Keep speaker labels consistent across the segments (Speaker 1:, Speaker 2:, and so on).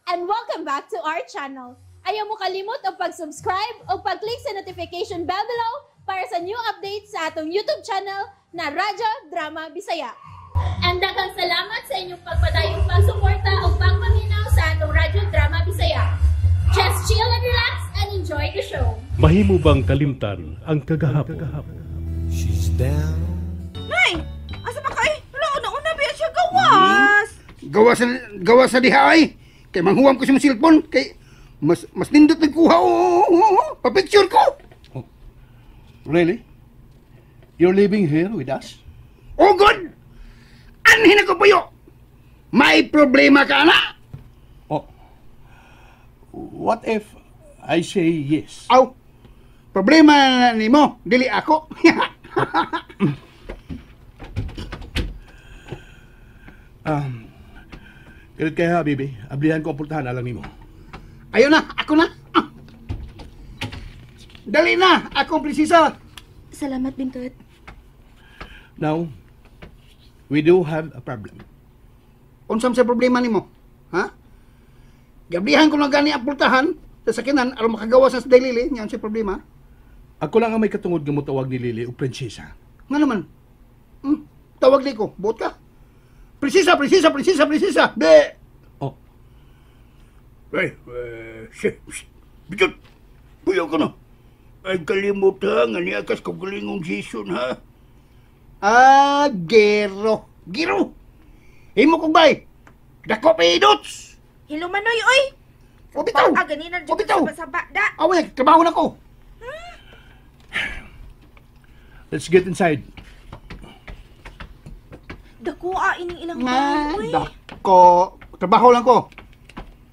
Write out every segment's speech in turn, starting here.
Speaker 1: And welcome back to our channel. Ayaw mo kalimot og pag-subscribe o pag-click sa notification bell below para sa new updates sa atong YouTube channel na Radyo Drama Bisaya. And daghang salamat sa inyong pagpadayong pagsuporta o pagpaminaw sa atong Radyo Drama Bisaya. Just chill and relax and enjoy the show.
Speaker 2: Mahimo bang kalimtan ang kagahapon?
Speaker 3: She's down.
Speaker 4: Nay! Asa pa ka eh? Wala, una-una ba siya gawas?
Speaker 5: Gawa sa diha ay. Kay manghuwam ko sa imong cellphone kay mas nindot nagkuha o pa-picture ko.
Speaker 6: Really? You're living here with us?
Speaker 5: Oh God. Anhin ako puyo. May problema ka na?
Speaker 6: Oh. What if I say yes?
Speaker 5: Aw. Problema na nimo, dili ako.
Speaker 6: Kalit kaya, baby. Ablihan ko ang pultahan alang nimo.
Speaker 5: Ayun na, ako na. Ah. Dali na, ako prinsesa.
Speaker 7: Salamat, Bintot.
Speaker 6: Now, we do have a problem.
Speaker 5: Unsam sa problema nimo? Ha? Gablihan ko lang gani ang pultahan sa sakinan aron makagawa sa daily, nya sa problema.
Speaker 6: Ako lang ang may katungod nga motawag ni Lily o prinsesa.
Speaker 5: Nga naman. Tawag ni ko, buot ka. Prinsesa, prinsesa, prinsesa, prinsesa. Be.
Speaker 6: Oh,
Speaker 8: Ay, bitot, puyo ko na. Ay, kalimot ha, nga niya kas kagalingong season ha.
Speaker 5: Ah, gero. Gero. Himo kong bay. Dako pa idots.
Speaker 4: Hello, Manoy, oy!
Speaker 5: O bitaw.
Speaker 4: Ah, ganina
Speaker 5: O bitaw.
Speaker 4: sa saba da.
Speaker 5: Away, trabaho na ko.
Speaker 6: Let's get inside.
Speaker 4: Dako ah, ining ilang
Speaker 5: Ma,
Speaker 4: bahay, oy.
Speaker 5: dako. Trabaho lang ko.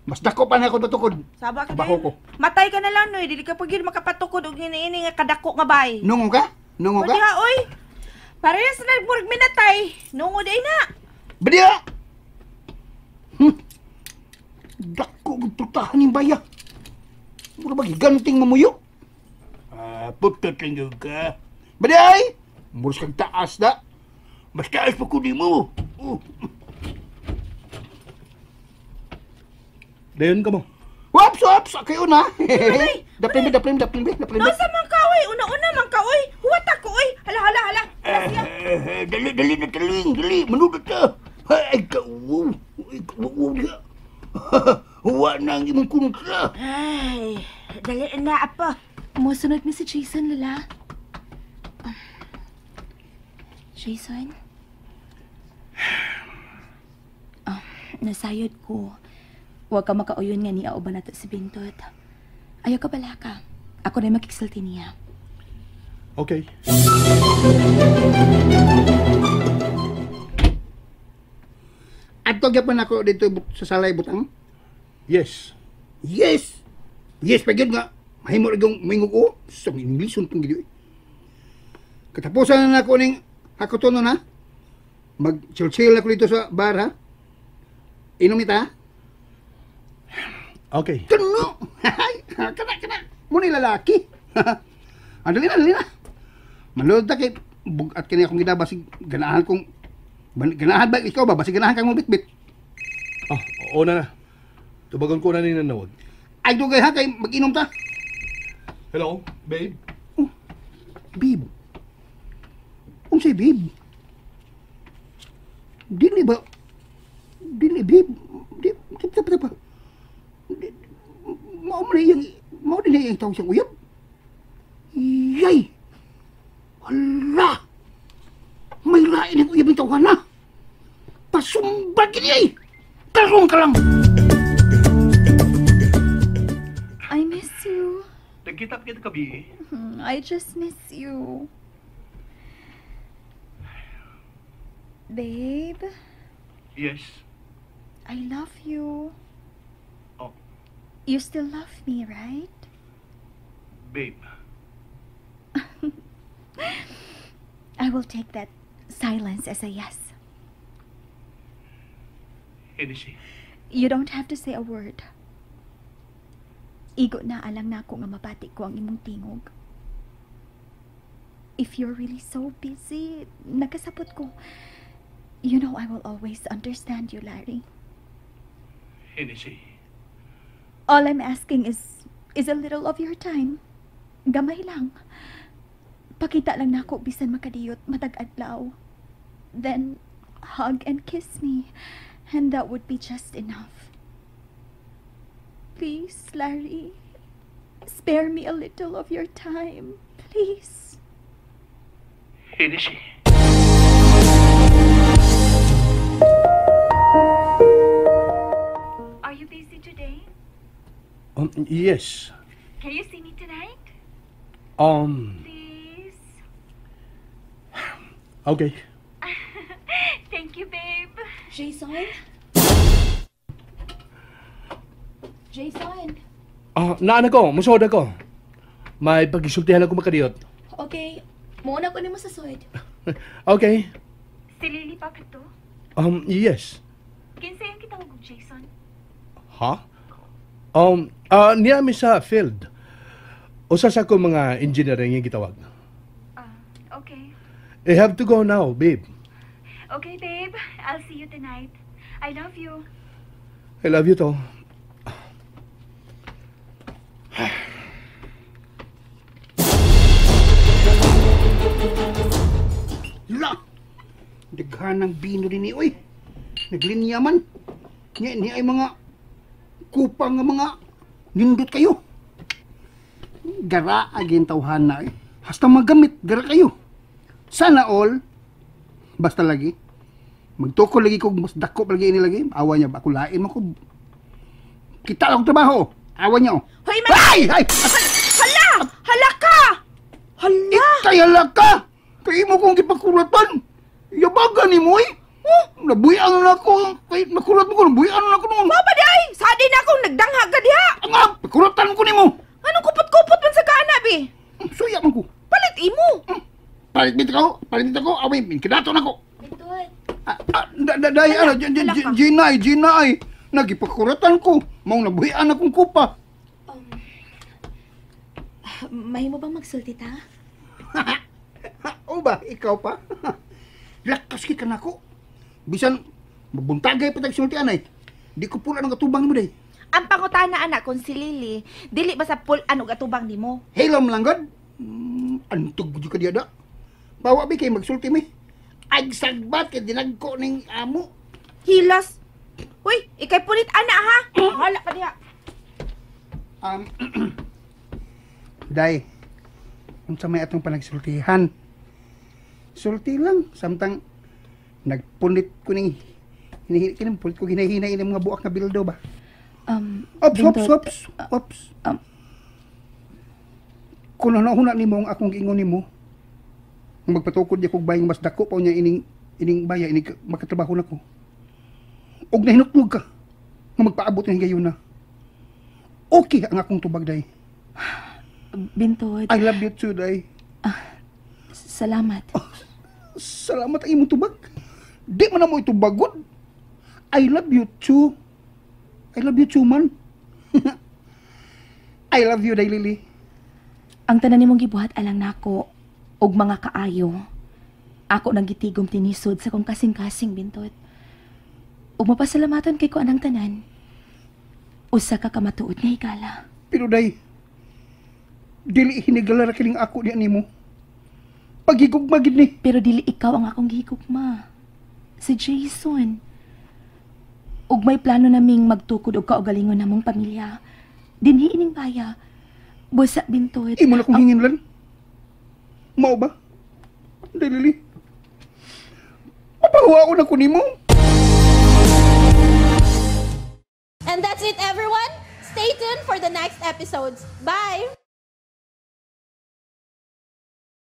Speaker 5: Mas dako pa na ako patukod.
Speaker 4: Saba ka
Speaker 5: Trabaho
Speaker 4: dayon.
Speaker 5: ko.
Speaker 4: Matay ka na lang, noy. Dili ka pa gyud makapatukod og ini nga kadako nga bay.
Speaker 5: Nungo ka? Nungo
Speaker 4: Pwede
Speaker 5: ka?
Speaker 4: ha, oy. Parehas na murag minatay. Nungo day na.
Speaker 5: Badiya! Dako ang pultahan yung baya. Mura ba giganting mamuyo?
Speaker 8: Ah, putot lang yun ka.
Speaker 5: Badiya ay! Muros kag taas da.
Speaker 8: Mas taas pa ko di mo. Oh.
Speaker 6: Dayon ka mo.
Speaker 5: Waps, waps! Kayo na! Daplin ba, daplin, daplin ba, daplin ba?
Speaker 4: Nasa man ka, oy. Una-una man ka, oy. Huwat ako, oy. Hala, hala, hala. Hala siya.
Speaker 8: Dali, dali na taling, dali, manudot ka. Ay, kauwaw, ay, kauwaw niya. Huwa na ang imong kontra.
Speaker 4: Ay, dali na, apo.
Speaker 7: Musunod mi si Jason, Lola. Jason? Oh, nasayod ko. Huwag ka makauyon nga niya uban nato si Bintot. Ayaw ka bala ka. Ako na makiksulti niya.
Speaker 6: Okay.
Speaker 5: Adto gyapon ako dito sa salay butang.
Speaker 6: Yes.
Speaker 5: Yes! Yes, pa gyud nga. Mahimo ra gyung mingog ko. Sa English tong gid. Katapusan na nako ning hakotono na. Mag chill-chill ako dito sa bar ha. Inom ita.
Speaker 6: Okay.
Speaker 5: Kano! Kana, kana. Muna yung lalaki. Ah, dali na, dali na. Manood ta kay bugat kini akong gidabasig ganahan kong ganahan ba ikaw ba basig ganahan kang mobitbit.
Speaker 6: Oh, oo na na. Tubagon ko na ni nanawag.
Speaker 5: Ay dugay ha kay mag-inom ta.
Speaker 6: Hello, babe.
Speaker 5: Babe. Unsay babe? Dili ba? Dili babe. Di di di di pa. Mao man iyang mao din iyang tawag siyang uyab. Yay! Hala! May lain ang uyab ang tawhan na. Pasumba gini ay! Tarong ka lang!
Speaker 7: I miss you.
Speaker 6: Nagkita kita kabi.
Speaker 7: I just miss you. Babe,
Speaker 6: Yes.
Speaker 7: I love you.
Speaker 6: Oh.
Speaker 7: You still love me, right?
Speaker 6: Babe.
Speaker 7: I will take that silence as a yes.
Speaker 6: Hennessy.
Speaker 7: You don't have to say a word. Igo na alang na ako nga mabati ko ang imong tingog. If you're really so busy, nakasapot ko. You know I will always understand you, Larry.
Speaker 6: Hennessy.
Speaker 7: All I'm asking is a little of your time. Gamay lang. Pakita lang nako bisan makadiyot matag adlaw. Then hug and kiss me, and that would be just enough. Please, Larry, spare me a little of your time. Please.
Speaker 8: Hennessy.
Speaker 7: Are you busy today?
Speaker 6: Yes.
Speaker 7: Can you see me tonight? Please.
Speaker 6: Okay.
Speaker 7: Thank you, babe. Jason? Jason?
Speaker 6: Naan ako. Musuod ako. May pag-isultihan ako makadiyot.
Speaker 7: Okay. Muuna ko nimo sa sud.
Speaker 6: Okay.
Speaker 7: Si Lily pa kato?
Speaker 6: Yes.
Speaker 7: Kinsa yung kitawag og Jason?
Speaker 6: Ha? Niya mi sa field. Usa sa ko mga engineering yung gitawag.
Speaker 7: Okay.
Speaker 6: I have to go now, babe.
Speaker 7: Okay, babe. I'll see you tonight. I love you.
Speaker 6: I love you too.
Speaker 5: La! Daghan ng bino din ni, oy. Naglinya man. Niya, niya ay mga kupang nga mga nindot kayo. Gara agin tawhan na eh. Hasta magamit, gara kayo. Sana all, basta lagi. Magtukol lagi ko, mas dako lagi ini lagi. Awa niya ba? Ako lain mo ko. Kita lang trabaho. Awa niya oh.
Speaker 4: Hoy, man!
Speaker 5: Ay! Ay!
Speaker 4: Hala! Hala ka! Hala!
Speaker 5: Ikay hala ka! Kay mo kong gipakuratan. Yabagan ni mo eh. Oh, nabuyan na ako. Kay nakurat mo ko, nabuyan na ako noon.
Speaker 4: Mao ba di ay? Sadi na akong nagdanghag ka diha.
Speaker 5: Ang pakuratan ko nimo.
Speaker 4: Anong kupot-kupot man sa kaana bi?
Speaker 5: Suya man ko.
Speaker 4: Palit imo.
Speaker 5: Palit bit ko, palit bit ako. Away, kinato na ko.
Speaker 7: Bintut.
Speaker 5: Day, ano, Gina, Gina ay. Nagipakuratan ko. Mao nabuyan akong kupa.
Speaker 7: Mahimo bang magsulti ta?
Speaker 5: O ba, ikaw pa? Lakas kita na ako. Bisan, mabuntagay pa tag sulti anay. Di ko pula ng atubang mo day.
Speaker 4: Ang pangutana anak kung si Lily, dili ba sa pulan og atubang nimo?
Speaker 5: Hilom lang god. Antog jud ka diada. Bawa bi kay magsulti mi. Ag sagbat kay dinagko ning amo.
Speaker 4: Hilas. Uy, ikay punit ana ha. Hala ka diha.
Speaker 5: Day, unsa may atong panagsultihan? Sulti lang samtang nagpunit ko ning hinihina ko hinahina ini mga buak nga bildo ba. Ops, ops, ops, ops. Kung huna nimo ang akong giingon nimo, magpatukod di kog bayang mas dako pa niya ining baya ining makatrabaho nako. Og nahinuknog ka nga magpaabot ng higayon na. Okay ang akong tubag day.
Speaker 7: Bintod.
Speaker 5: I love you too, day.
Speaker 7: Salamat.
Speaker 5: Oh, salamat ang imong tubag. Di man na mo itubagod. I love you too. I love you too, man. I love you, Day Lily.
Speaker 7: Ang tanan nimong gibuhat alang nako og mga kaayo. Ako nang gitigom tinisod sa kong kasing-kasing, Bintod. Ug mapasalamatan kay ko anang tanan. Usa ka kamatuod nga higala.
Speaker 5: Pero day, dili hinigala ra kining ako diha nimo. Paghigugma gid ni.
Speaker 7: Pero dili ikaw ang akong gihigugma. Si Jason. Ug may plano naming magtukod og kaugalingon namong pamilya. Dinhi ining baya. Busa, Bintod.
Speaker 5: Imo na kong hinginlan. Mao ba? Day Lily. Mapahuwa ko na ko nimo.
Speaker 1: And that's it, everyone. Stay tuned for the next episodes. Bye!